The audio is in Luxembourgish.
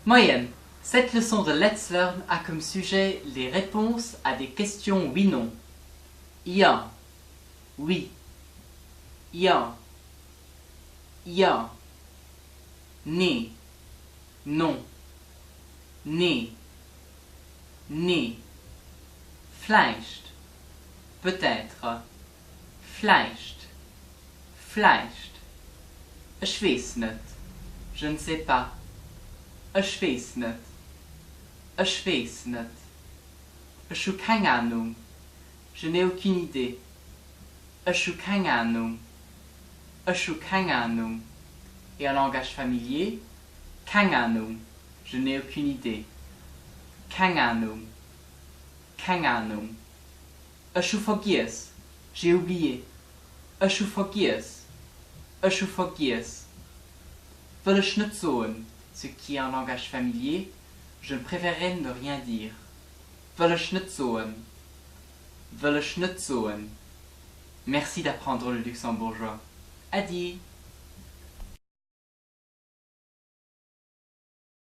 Moien! Cette leçon de Let's Learn a comme sujet les réponses à des questions oui-non. Jo. Oui. Jo. Jo. Nee. Non. Nee. Nee. Vläicht. Peut-être. Vläicht. Vläicht. Ech weess net. Je ne sais pas. Ech weess net. Ech weess net. Ech hu keng Anung. Je n'ai aucune idée. Ech hu keng Anung. Ech hu keng Anung. Et en langage familier, Keng Anung. Je n'ai aucune idée. Keng Anung. Keng Anung. Ech hu vergiess. J'ai oublié. Ech hu vergiess. Ech hu vergiess. Wëll ech net soen, ce qui est en langage familier, je préférerais ne rien dire. Wëll ech net soen. Wëll ech net soen. Merci d'apprendre le luxembourgeois. Äddi!